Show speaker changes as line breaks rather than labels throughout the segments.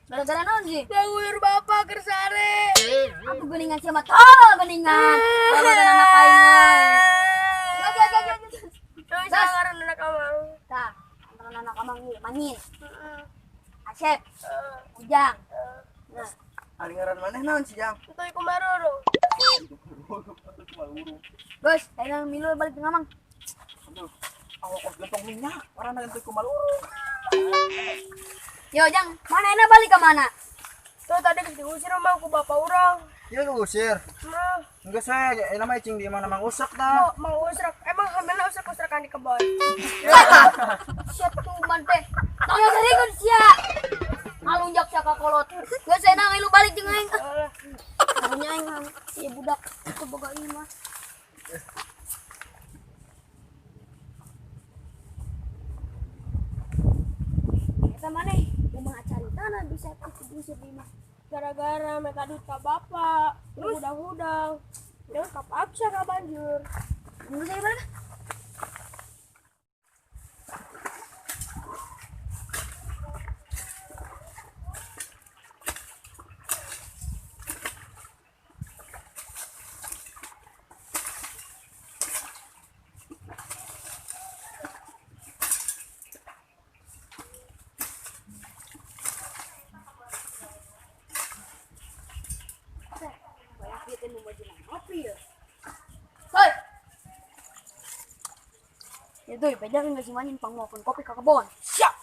Gara-gara naon sih?
Banguyur bapak keur sare.
Aku geuningan sia mah tolol geuningan. Gara-gara anak aing we. Oke.
Terus ngaran anak amang.
Tah, ngaran anak amang ieu Manyin.
Heeh.
Asep. Ujang. Nah,
ari ngaran maneh naon sih, Jang?
Entoy kumaroro.
Guys, ayo milu balik ke Amang.
Aduh, awak kos gentong minyak, warna entoy kumaroro.
Yo, Jang, mana enak balik ke mana?
Tuh tadi diusir sama ku bapak urang.
Iya diusir.
Nah,
enggak saya, enak mah cing di mana Mang Usrak tah.
Oh, Mang Usrak. Emang hamilna usrak-usrakan di kebon.
Sia tuman teh. Tong serikun sia. Ngalunjak sia ka kolot. Geus enak lu balik jeung aing. Punya aing ieu budak teu boga ieu mah. Eta maneh kumaha caritana bisa diusir di mah?
Gara-gara mereka duit ka bapak, hudang-hudang. Terus kapaksa ka banjur.
Tunggu saya balik. Hoi. Ya tuh, pejangan nggak sih manin pangmuakan kopi ke kebon. Siap.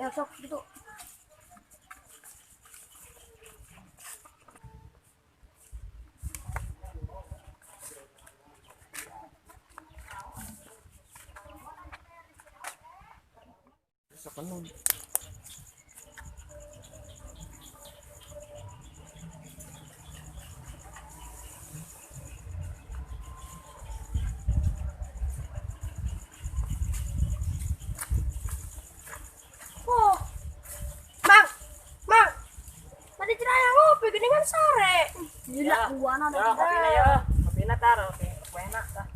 Ya sok gitu.
Sepenuh.
Gini kan sore.
Gila, buana
ya, kopina ya. Kopina tar, oke. Enak tah.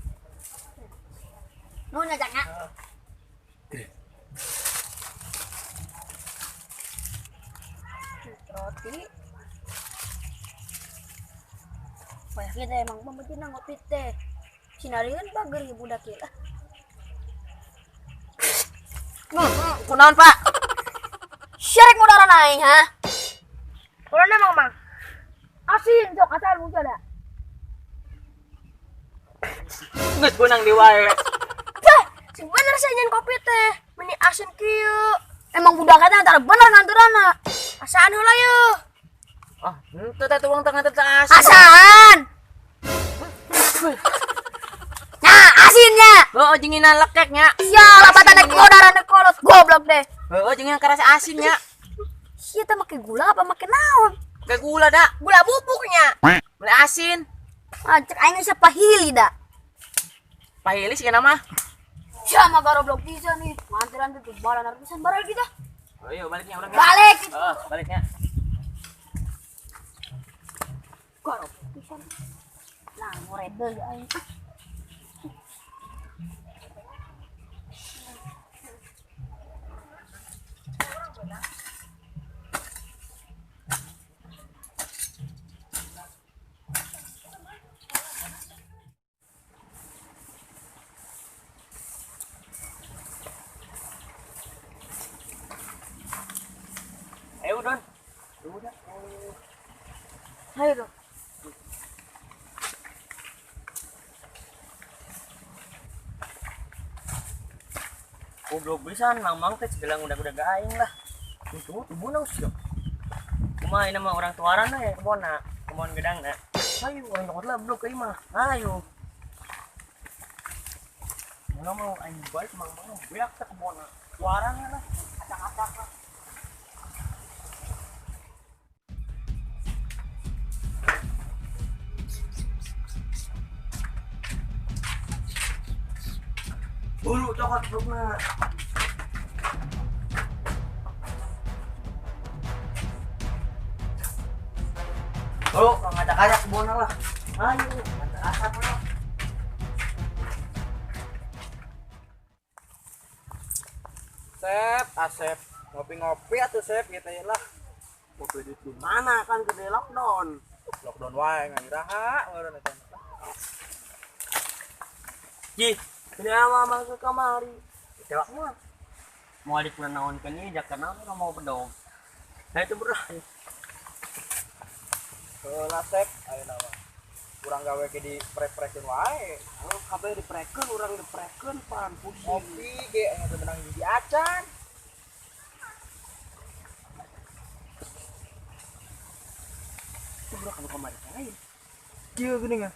Nu nyajaknya. Roti. Wah, kita emang pembetina ngopi teh. Sinaringan bager ieu budak ieu.
Kunaon, Pak?
Syarek modaran aing, ha?
Kunaon emang, Mang?
Asin sok asal muncul da.
Geus beunang di wae.
Teh, sing bener sih nyen kopi teh. Meni asin kieu.
Emang budak eta antara bener nganturana.
Asaan heula yeuh.
Ah, henteu teh tuang teh ngantur teh asin.
Asaan. Nah, asinnya.
Heeh, jinginan lekek nya.
Sia, lapatan nek modaran nek kolot goblok deh.
Heeh, jinginan karasa asin nya.
Sia teh make gula apa make naon?
Kayak gula dak.
Gula bubuknya.
Beli asin.
Ah, cek aing geus pahili dak.
Pahili sih mah.
Sia mah garoblok pisan nih. Nganteran teh balan pisan bareng kita.
Oh iya, baliknya urang.
Balik.
Heeh, baliknya.
Garoblok pisan. Nah, ngored deui aing.
Ayo Don.
Udah.
Ayo Don.
Goblok pisan mamang teh segala ngudag-udag aing lah. Itu tubuh nang sia. Kumaha ini mah orang tuaran ya kebonna, kebon gedangna. Ayo urang nyokot lah blok ieu mah. Ayo. Mun mau aing balik mamang beak teh kebonna. Tuaran lah, acak-acak lah.
Buru cokot blokna. Oh, ngajak-ajak kebon lah. Ayo, ngajak-ajak lah. Sep, Asep, ngopi-ngopi atuh Sep gitu ya lah. Ngopi duit di mana kan gede lockdown.
Lockdown wae ngiraha meureun eta.
Ji, ini mama ke kamari. Tewak mah. Mau alik naon kan ieu jakana mau bedog. Nah itu berah.
Heula sep ayeuna mah. Urang gawe ke di prek-prekeun wae.
Oh, kabeh diprekeun, urang diprekeun pan pusing.
Ngopi ge aya teu menang hiji acan.
Itu budak anu kamari lain.
Kieu geuning ah.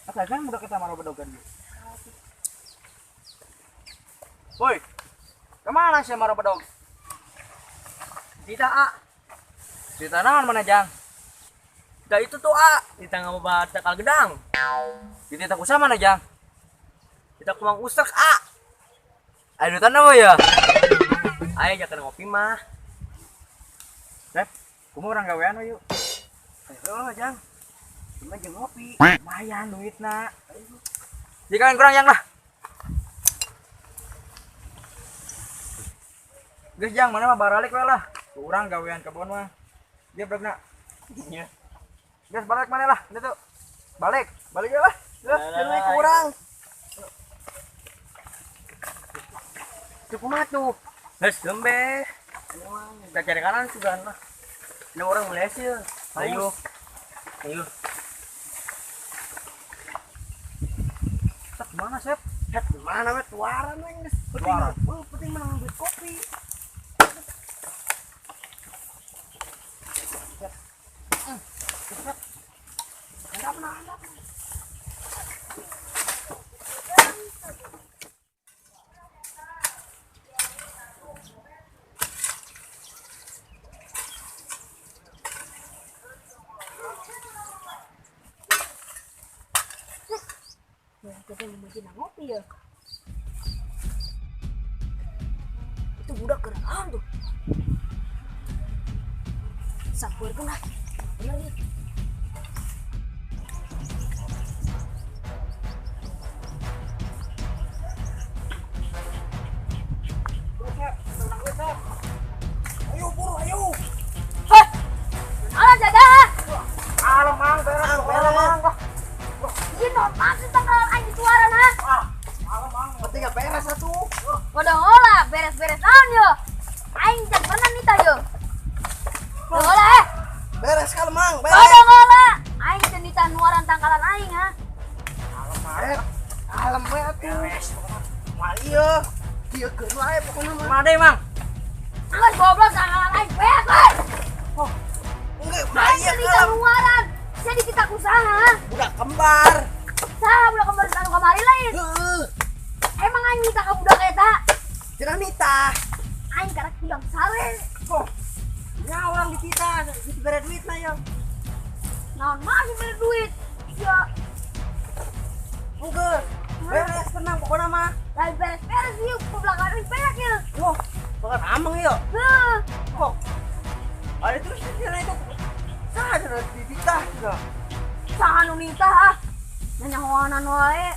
Asa kan budak eta mah bedogan ieu. Woi. Kemana sih maro bedog?
Dita A.
Dita naon mana jang?
Da itu tuh A, dita ngabawa cakal gedang.
Dita kusa mana jang?
Dita kumang usek A.
Ayo dutan apa ya?
Ayo jangan ngopi mah.
Sep, kumaha urang gawean we yuk.
Ayo jang. Cuma jeung ngopi.
Lumayan duitna. Jika kurang jang lah. Geus jang mana mah baralik we lah. Urang gawean kebon mah. Dia bedogna.
Iya.
Geus balik mana lah, itu. Balik, balik lah.
Geus jeung ku urang.
Tuh kumaha tuh? Geus gembe. Kita cari kanan juga lah. Ini orang Malaysia. Ayo. Ayo.
Sep mana, Sep?
Sep mana we tuaran we geus. Penting, penting menang duit kopi.
Kita mungkin ngopi ya. Itu budak keren tuh. Sampeurkeun lah. Bener ya.
Ayo buru ayo.
Heh. Alah jaga.
Alah mang beres mang.
Ieu non maksud tanggal aing dituaran ha.
Ah, alah mang.
Penting beres atuh.
Wadah hola beres-beres naon yo. Aing can pernah nita yo. Hola eh.
Beres kalau mang, beres.
Wadah hola. Aing can nita nuaran tangkalan aing ha.
Alah mang.
Alam we atuh. Moal ieu. Dieu keun wae pokona mah.
Mana deui mang?
Anggeus goblok tangkalan aing beak we.
Oh. Enggak,
aing can nita nuaran. Jadi kita usaha.
Budak kembar.
Saha budak kembar anu kamari lain.
Heeh.
Emang aing nita ka budak eta?
Cenah nita.
Aing karek hudang sare.
Oh. Nya urang di kita, dibere duit na ya.
Naon mah dibere duit? Ya.
Enggeus. Beres tenang pokona mah.
Lain beres-beres ieu ku belakang aing beak ieu.
Wah, bakal ameng ieu.
Heuh.
Kok. Ada terus cenah itu. Saha cenah dititah cenah.
Saha nu nitah ah. Nyanyahoanan wae.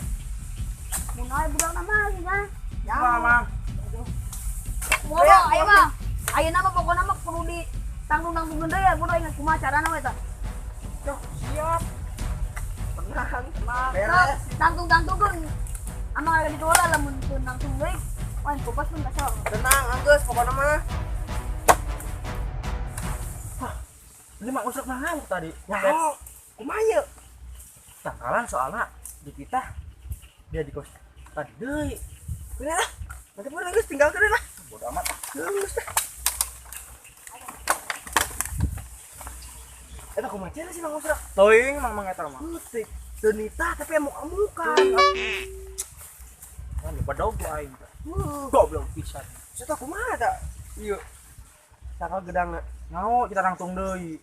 Mun aya budakna mah nya.
Ya, Mang.
Moal ayo mah. Ayeuna mah pokona mah kudu di tanggung-tanggung deui ya, kudu ingat kumaha carana we tah.
Duh, siap.
Tenang, tenang. Beres.
Tangtung-tangtungkeun. Amang ada di bola lamun teu nangtung deui. Wah, kopas pun kacau.
Tenang, anggeus pokona mah.
Hah, ini mah usuk naon tadi?
Nyaho. Kumaha ieu?
Tangkalan soalna di kita dia di kos tadi deui.
Bener lah. Nanti pun geus tinggalkeun lah.
Bodo amat.
Geus teh. Eta kumaha cenah sih Mang Usrak?
Teuing Mang Mang eta mah.
Leutik. Teu nitah tapi amuk-amukan.
Kan bedog aing teh. Goblok pisan.
Eta kumaha ta?
Ieu.
Tangkal gedangna.
Ngao kita nangtung deui.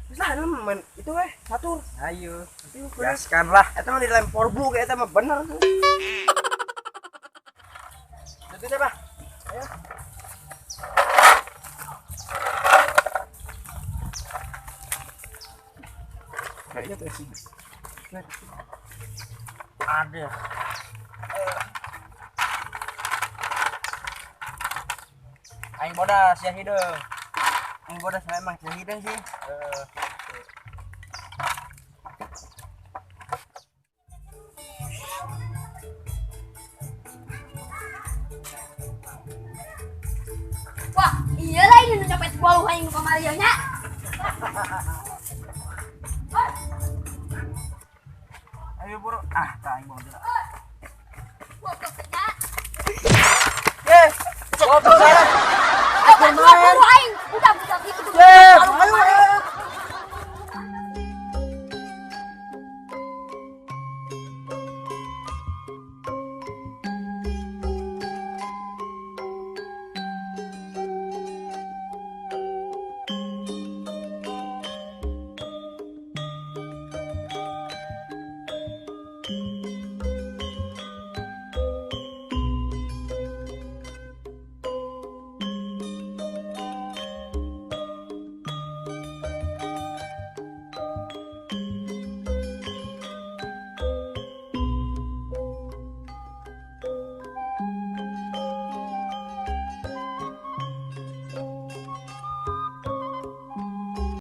Terus lah main itu weh, catur.
Ayo.
Gaskan lah. Eta mah dilempor bu kayak eta mah bener.
Itu deh, Pak. Ayo.
Kayaknya tuh sih.
Ada.
Aing bodas ya hideung.
Yang bodas memang sehidang sih.
Wah, iyalah ini nu nyopet bolu aing nu kamari nya.
Ayo buru. Ah, tah aing bawa.